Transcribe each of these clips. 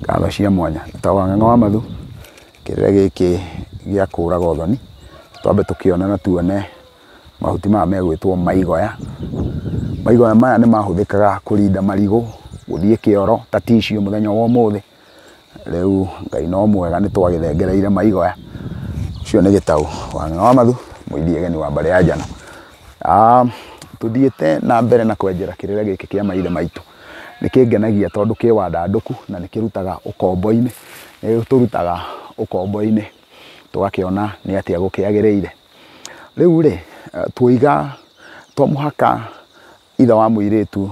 Ngatho cia mwanya. Njĩtagwo Wang'ang'a wa Mathu, kĩrĩra gĩkĩ gĩa kũraga ũthoni, twambe tũkĩone na tuone mahuti maya megwĩtwo maigoya. Maigoya maya nĩ mahũthĩkaga kũrinda marigũ, gũthiĩ kĩoro ta tissue mũthenya wa ũmũthĩ. Rĩu Ngai no mwega nĩ twagĩthengereire maigoya. Ũcio nĩ Gĩtaũ Wang'ang'a wa Mathu, mũithiageni wa mbarĩ ya Njano. Tũthiĩte na mbere na kwenjera kĩrĩra gĩkĩ kĩa maithe maitũ. Nĩ kĩngenagia tondũ kĩ wandandũku na nĩ kĩrutaga ũkombo-inĩ, nĩ gĩtũrutaga ũkombo-inĩ tũgakĩona nĩ atĩa gũkĩagĩrĩire. Rĩu rĩ, tuoiga to mũhaka ithe wa mũirĩtu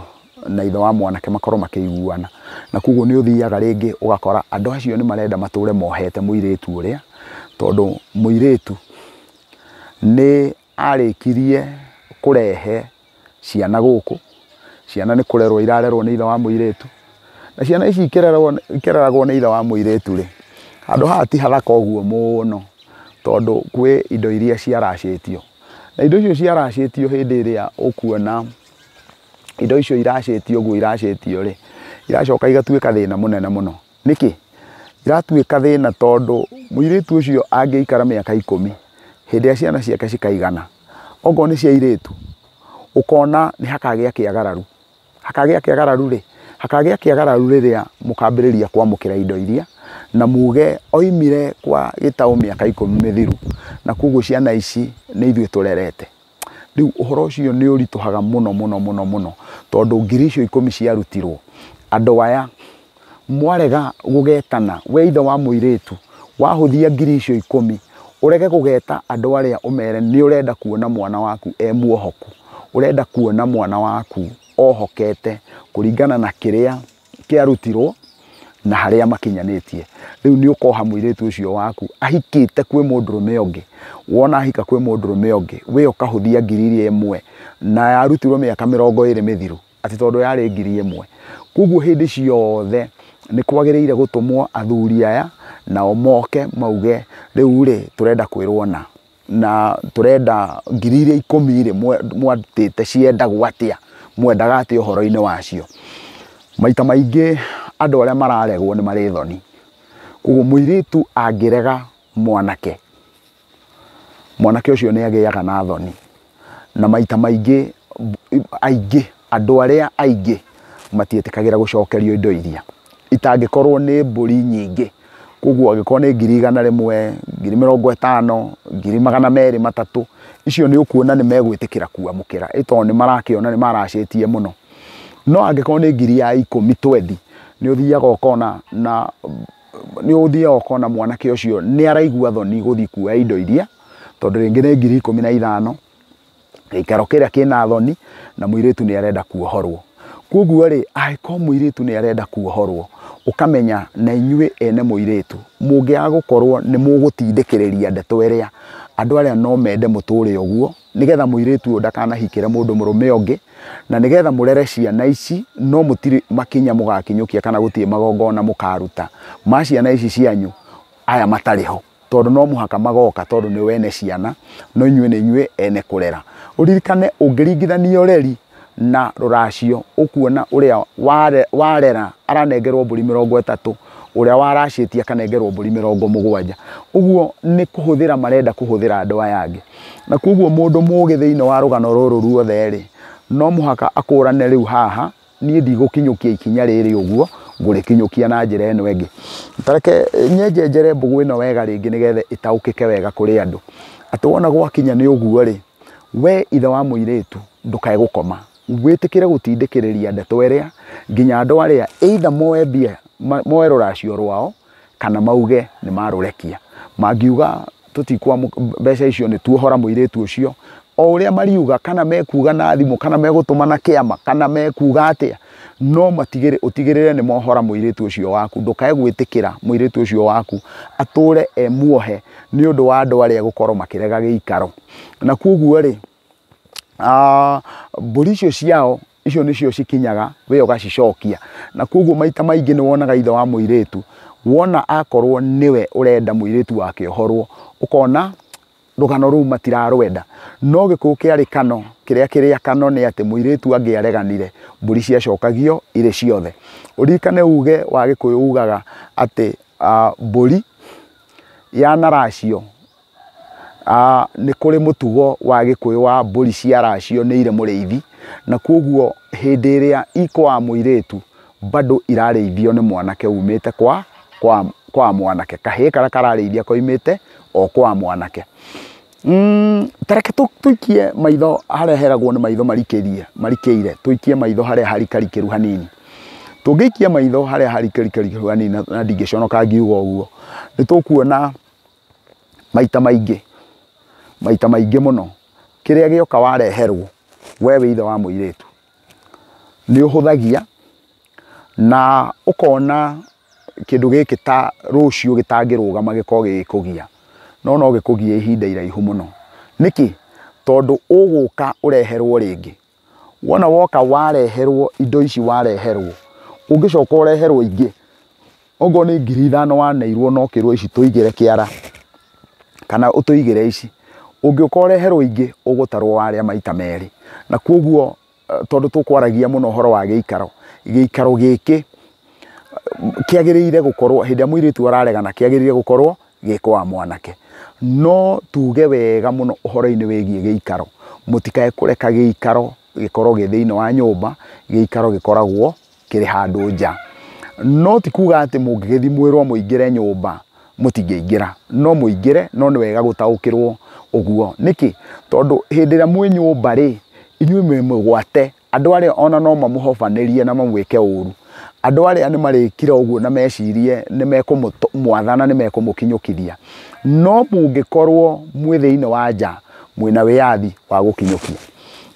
na ithe wa mwanake makorwo makĩiguana, na koguo nĩ ũthiaga rĩngĩ ũgakora andũ acio nĩ marenda matũre mohete mũirĩtu ũrĩa, tondũ mũirĩtu nĩ arĩkirie kũrehe ciana gũkũ, ciana nĩ kũrerwo irarerwo nĩ ithe wa mũirĩtu, na ciana ici ikĩreragwo nĩ ithe wa mũirĩtu rĩ, handũ haha ti haraka ũguo mũno, tondũ kwĩ indo iria ciaracĩtio, na indo icio ciaracĩtio hĩndĩ ĩrĩa ũkuona indo icio iracĩtio ũguo iracĩtio rĩ, iracoka igatuĩka thĩna mũnene mũno. Nĩkĩ? Iratuĩka thĩna tondũ mũirĩtu ũcio angĩikara mĩaka 10, hĩndĩ ĩrĩa ciana ciake cikaigana, okorwo nĩ cia airĩtu, ũkona nĩ hakagĩa kĩagararu. Hakagĩa kĩagararu rĩ, hakagĩa kĩagararu rĩrĩa mũkambĩrĩria kwamũkĩra indo iria, na muge oimire kwa Gĩtaũ mĩaka 10 mĩthiru, na koguo ciana ici nĩ ithuĩ tũrerete. Rĩu ũhoro ũcio nĩ ũritũhaga mũno mũno mũno mũno, tondũ ngiri icio 10 ciarutirwo, andũ aya mwarega gũgetana, we ithe wa mũirĩtu wahũthia ngiri icio 10, ũrege kũgeta andũ arĩa ũmere nĩ ũrenda kuona mwana waku e muohoku, ũrenda kuona mwana waku ohokete kũringana na kĩrĩa kĩarutirwo na harĩa makinyanĩtie. Rĩu nĩ ũkoha mũirĩtu ũcio waku ahikĩte kwĩ mũndũrũme ũngĩ, wona ahika kwĩ mũndũrũme ũngĩ, we ũkahũthia ngiri iria 1 na yarutirwo mĩaka 20 mĩthiru, atĩ tondũ yarĩ ngiri 1. Koguo hĩndĩ ciothe nĩ kwagĩrĩire gũtũmwo athuri aya nao moke mauge rĩu rĩ tũrenda kwĩrwo na tũrenda ngiri iria 10 rĩ mwatĩte ciendagwo atĩa, mwendaga atĩa ũhoro-inĩ wacio. Maita maingĩ andũ arĩa mararegwo nĩ marĩ thoni. Koguo mũirĩtu angĩrega mwanake, mwanake ũcio nĩ agĩaga na thoni, na maita maingĩ aingĩ andũ arĩa aingĩ matiĩtĩkagĩra gũcokerio indo iria itangĩkorwo nĩ mbũri nyingĩ. Koguo angĩkorwo nĩ ngiri 100, ngiri 50, ngiri 203, icio nĩ ũkuona nĩ megwĩtĩkĩra kuamũkĩra, ĩ tondũ nĩ marakĩona nĩ maracĩtie mũno. No angĩkorwo nĩ ngiri ya 10 20, nĩ ũthiaga ũkona na nĩ ũthiaga ũkona mwanake ũcio nĩ araigua thoni gũthiĩ kuoya indo iria, tondũ rĩngĩ nĩ ngiri 15, gĩikaro kĩrĩa kĩna thoni, na mũirĩtu nĩ arenda kuohorwo. Koguo rĩ, angĩkorwo mũirĩtu nĩ arenda kuohorwo, ũkamenya na inyuĩ ene mũirĩtu mũngĩaga gũkorwo nĩ mũgũtindĩkĩrĩria ndeto ĩrĩa, andũ arĩa no mende mũtũre ũguo, nĩgetha mũirĩtu ũyũ ndakanahikĩre mũndũ mũrũme ũngĩ, na nĩgetha mũrere ciana ici, no mũtirĩ makinya mũgakinyũkia kana gũtirĩ magongona mũkaruta ma ciana ici cianyu aya matarĩ ho, tondũ no mũhaka magoka, tondũ nĩ wene ciana, no inyuĩ nĩ inyuĩ ene kũrera. Ũririkane ũngĩringithania ũreri na rũracio, ũkuona ũrĩa warera aranengerwo mbũri 30, ũrĩa waracĩtie akanengerwo mbũri 70. Ũguo nĩ kũhũthĩra marenda kũhũthĩra andũ aya angĩ. Na koguo mũndũ mũgĩ thĩinĩ wa rũgano rũrũ ruothe rĩ, no mũhaka akũrane rĩu haha, niĩ ndigũkinyũkia ikinya rĩrĩ ũguo, ngũrĩkinyũkia na njĩra ĩno ĩngĩ. Ta reke nyenjenjere mbũgũ ĩno wega rĩngĩ nĩgetha ĩtaũkĩke wega kũrĩ andũ. Atĩ wona gwakinya nĩ ũguo rĩ, we ithe wa mũirĩtu ndũkae gũkoma, wĩtĩkĩre gũtindĩkĩrĩria ndeto ĩrĩa nginya andũ arĩa either moe mbia, moe rũracio rwao kana mauge nĩ marũrekia. Mangiuga mbeca icio nĩ tuohora mũirĩtu ũcio, o ũrĩa mariuga, kana mekuga na thimũ, kana megũtũma na kĩama, kana mekuga atĩa, no ũtigĩrĩre nĩ mohora mũirĩtu ũcio waku. Ndũkae gwĩtĩkĩra mũirĩtu ũcio waku atũre e muohe nĩ ũndũ wa andũ arĩa gũkorwo makĩrega gĩikaro. Na koguo rĩ, mbũri icio ciao icio nĩcio cikinyaga we ũgacicokia. Na koguo maita maingĩ nĩ wonaga ithe wa mũirĩtu, wona akorwo nĩwe ũrenda mũirĩtu wake ohorwo, ũkona Rũgano rũu matirarwenda. No Gĩkũyũ kĩarĩ kano, kĩrĩa kĩrĩa kano nĩ atĩ mũirĩtu angĩareganire, mbũri ciacokagio irĩ ciothe. Ũririkane uge wa Gĩkũyũ ugaga atĩ mbũri ya racio, nĩ kũrĩ mũtugo wa Gĩkũyũ wa mbũri cia racio nĩ irĩ mũrĩithi, na koguo hĩndĩ ĩrĩa ikwa mũirĩtu bado irarĩithio nĩ mwanake umĩte kwa mwanake, kahĩĩ karĩa kararĩithia koimĩte o kwa mwanake. Tareke tũikie maitho harĩa heragwo nĩ maitho marikĩrie, marikĩire, tũikie maitho harĩa harikarikĩru hanini. Tũngĩikia maitho harĩa harikarikĩru hanini, na ndingĩconoka ngiuga ũguo, nĩ tũkuona maita maingĩ, maita maingĩ mũno, kĩrĩa gĩoka wareherwo we wĩ ithe wa mũirĩtu nĩ ũhũthagia na ũkona kĩndũ gĩkĩ ta rũciũ gĩtangĩrũgama gĩkorwo gĩgĩkũgia, no no gĩkũgie ihinda iraihu mũno. Nĩkĩ? Tondũ ũgũka ũreherwo rĩngĩ. Wona woka wareherwo indo ici wareherwo, ũngĩcoka ũreherwo ingĩ, okorwo nĩ 5,000 waneirwo na ũkĩrwo ici tũigĩre kĩara kana ũtũigĩre ici, ũngĩũka ũreherwo ingĩ ũgũtarwo warĩa maita merĩ. Na koguo tondũ tũkwaragia mũno ũhoro wa gĩikaro, gĩikaro gĩkĩ kĩagĩrĩire gũkorwo hĩndĩ ĩrĩa mũirĩtu araregana kĩagĩrĩire gũkorwo gĩ kwa mwanake. No tuge wega mũno ũhoro-inĩ wĩgiĩ gĩikaro, mũtikae kũreka gĩikaro gĩkorwo gĩ thĩinĩ wa nyũmba, gĩikaro gĩkoragwo kĩrĩ handũ nja. No ti kuga atĩ mũngĩgĩthiĩ mwĩrwo mũingĩre nyũmba mũtingĩingĩra, no mũingĩre, no nĩ wega gũtaũkĩrwo ũguo. Nĩkĩ? Tondũ hĩndĩ ĩrĩa mwĩ nyũmba rĩ, inyuĩ mwĩ mũgwate, andũ arĩa ona no mamũhobanĩrie na mamwĩke ũru. Andũ arĩa nĩ marĩkire ũguo na mecirie nĩ mekũmwathana, nĩ mekũmũkinyũkithia. No mũngĩkorwo mwĩ thĩinĩ wa nja, mwĩna wĩyathi wa gũkinyũkia.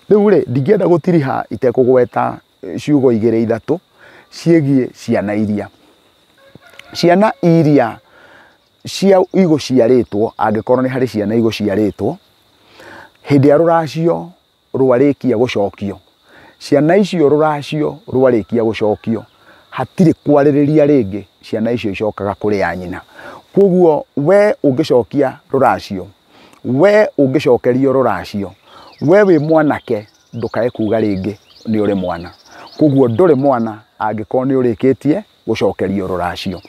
Rĩu rĩ, ndingĩenda gũtiriha itekũgweta ciugo igĩrĩ ithatũ ciĩgiĩ ciana iria. Ciana iria cia igũciarĩtwo, angĩkorwo nĩ harĩ ciana igũciarĩtwo, hĩndĩ ya rũracio rwarĩkia gũcokio, ciana icio rũracio rwarĩkia gũcokio, hatirĩ kwarĩrĩria rĩngĩ, ciana icio icokaga kũrĩ a nyina. Koguo we ũngĩcokia rũracio, we ũngĩcokerio rũracio, we wĩ mwanake ndũkae kuga rĩngĩ nĩ ũrĩ mwana. Koguo ndũrĩ mwana angĩkorwo nĩ ũrĩkĩtie gũcokerio rũracio.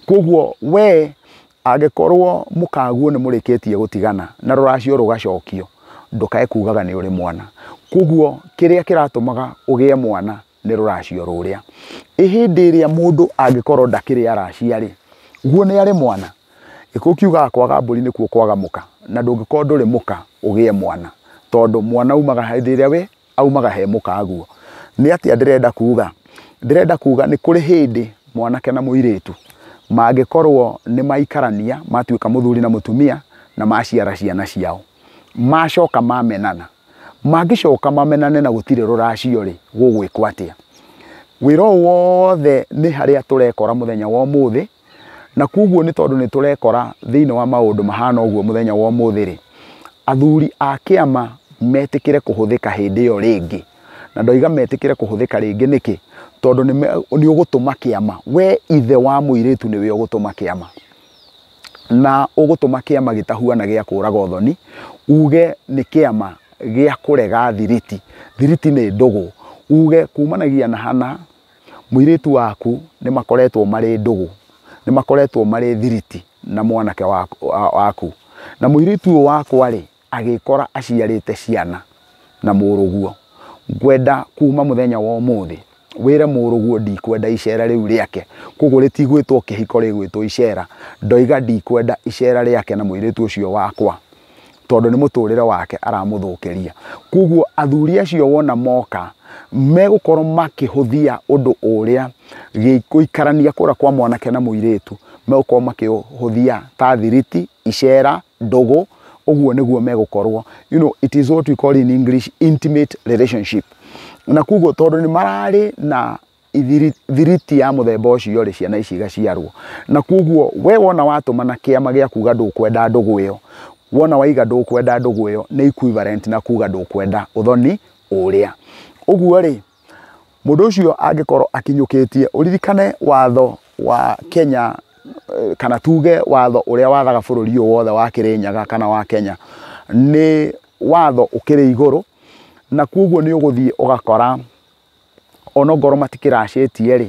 Koguo we angĩkorwo mũkaguo nĩ mũrĩkĩtie gũtigana na rũracio rũgacokio, ndũkae kugaga nĩ ũrĩ mwana. Koguo kĩrĩa kĩratũmaga ũgĩe mwana nĩ rũracio rũrĩa. Ĩ hĩndĩ ĩrĩa mũndũ angĩkorwo ndakĩrĩ aracia rĩ, guo nĩ arĩ mwana. Gĩkũyũ kiugaga kwaga mbũri nĩkuo kwaga mũka, na ndũngĩkorwo ndũrĩ mũka ũgĩe mwana, tondũ mwana aumaga hĩndĩ ĩrĩa we aumaga he mũkaguo. Nĩ atĩa ndĩrenda kuga? Ndĩrenda kuga nĩ kũrĩ hĩndĩ mwanake na mũirĩtu mangĩkorwo nĩ maikarania, matuĩka mũthuri na mũtumia na maciara ciana ciao, macoka mamenana. Mangĩcoka mamenane na gũtirĩ rũracio rĩ, gũgwĩkwo atĩa? Wĩra ũyũ wothe nĩ harĩa tũrekora mũthenya wa ũmũthĩ, na koguo nĩ tondũ nĩ tũrekora thĩinĩ wa maũndũ mahana ũguo mũthenya wa ũmũthĩ rĩ, athuri a kĩama metĩkĩre kũhũthĩka hĩndĩ ĩyo rĩngĩ. Na ndoiga metĩkĩre kũhũthĩka rĩngĩ nĩkĩ? Tondũ nĩ ũgũtũma kĩama, we ithe wa mũirĩtu nĩwe ũgũtũma kĩama, na ũgũtũma kĩama gĩtahuana gĩa kũraga ũthoni, uge nĩ kĩama gĩa kũrega thiriti. Thiriti nĩ ndũgũ. Uge kumanagia na hana mũirĩtu waku nĩ makoretwo marĩ ndũgũ, nĩ makoretwo marĩ thiriti na mwanake waku, na mũirĩtu ũyũ wakwa rĩ agĩkora aciarĩte ciana na mũrũguo. Ngwenda kuma mũthenya wa ũmũthĩ wĩre mũrũguo ndikwenda icera rĩu rĩake, koguo rĩtigwĩtwo kĩhiko, rĩgwĩtwo icera. Ndoiga ndikwenda icera rĩake na mũirĩtu ũcio wakwa, tondũ nĩ mũtũrĩre wake aramũthũkĩria. Koguo athuri acio wona moka megũkorwo makĩhũthia ũndũ ũrĩa gũikarania kũrĩa kwa mwanake na mũirĩtu, megũkorwo makĩhũthia ta thiriti, icera, ndũgũ, ũguo nĩguo megũkorwo. You know, it is what we call in English intimate relationship. Na koguo tondũ nĩ mararĩ na thiriti ya mũthemba ũcio rĩ, ciana ici igaciarwo. Na koguo we wona watũmana kĩama gĩa kuga ndũkwenda ndũgũ ĩyo, wona waiga ndũkwenda ndũgũ ĩyo, nĩ equivalent na kuga ndũkwenda ũthoni ũrĩa. Ũguo rĩ, mũndũ ũcio angĩkorwo akinyũkĩtie, ũririkane watho wa Kenya kana tuge watho ũrĩa wathaga bũrũri ũyũ wothe wa Kĩrĩnyaga kana wa Kenya nĩ watho ũkĩrĩ igũrũ, na koguo nĩ ũgũthiĩ ũgakora onongorwo matikĩracĩtie rĩ,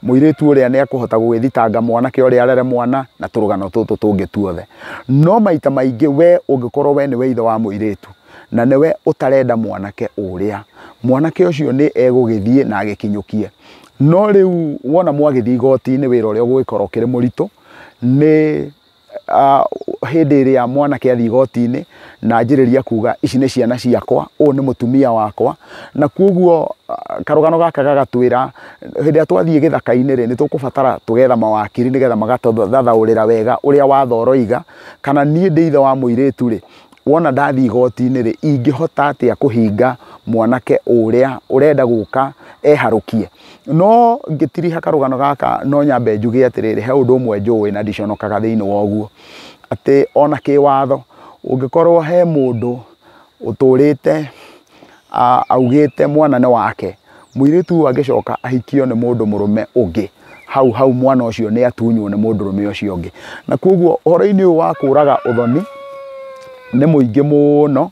mũirĩtu ũrĩa nĩ ekũhota gũgĩthitanga mwanake ũrĩa arere mwana na tũrũgano tũtũ tũngĩ tuothe. No maita maingĩ we ũngĩkorwo we nĩwe ithe wa mũirĩtu na nĩwe ũtarenda mwanake ũrĩa, mwanake ũcio nĩ egũgĩthiĩ na agĩkinyũkie. No rĩu wona mwagĩthiĩ igoti-inĩ wĩra ũrĩa ũgũgĩkorwo ũkĩrĩ mũritũ nĩ hĩndĩ ĩrĩa mwanake athiĩ igoti-inĩ na anjĩrĩria kuga ici nĩ ciana ciakwa, ũyũ nĩ mũtumia wakwa, na koguo karũgano gaka gagatwĩra hĩndĩ ĩrĩa twathiĩ gĩthaka-inĩ rĩ, nĩ tũkũbatara tũgetha mawakiri nĩgetha magatũthathaũrĩra wega ũrĩa watho ũroiga, kana niĩ ndĩ ithe wa mũirĩtu rĩ, wona ndathiĩ igoti-inĩ rĩ, ingĩhota atĩa kũhinga mwanake ũrĩa ũrenda gũka eharũkie. No ngĩtiriha karũgano gaka no nyambe njuge atĩrĩrĩ, he ũndũ ũmwe njũĩ na ndiconokaga thĩinĩ wa ũguo, atĩ ona kĩwatho ũngĩkorwo he mũndũ ũtũrĩte augĩte mwana nĩ wake, mũirĩtu ũyũ angĩcoka ahikio nĩ mũndũ mũrũme ũngĩ, hau hau mwana ũcio nĩ atunywo nĩ mũndũ mũrũme ũcio ũngĩ. Na koguo ũhoro-inĩ ũyũ wa kũraga ũthoni nĩ mũingĩ mũno,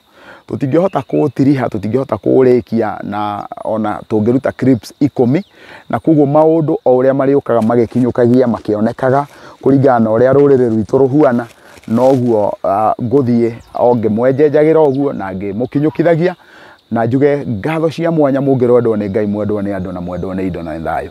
tũtingĩhota kũũtiriha, tũtingĩhota kũũrĩkia na ona tũngĩruta clips 10, na koguo maũndũ o ũrĩa marĩũkaga magĩkinyũkagia makĩonekaga kũringana na ũrĩa rũrĩrĩ rwitũ rũhuana, noguo ngũthiĩ o ngĩmwenjenjagĩra ũguo na ngĩmũkinyũkithagia, na njuge ngatho cia mwanya mũngĩrwendwo nĩ Ngai, mwendwo nĩ andũ na mwendwo nĩ indo na thayũ.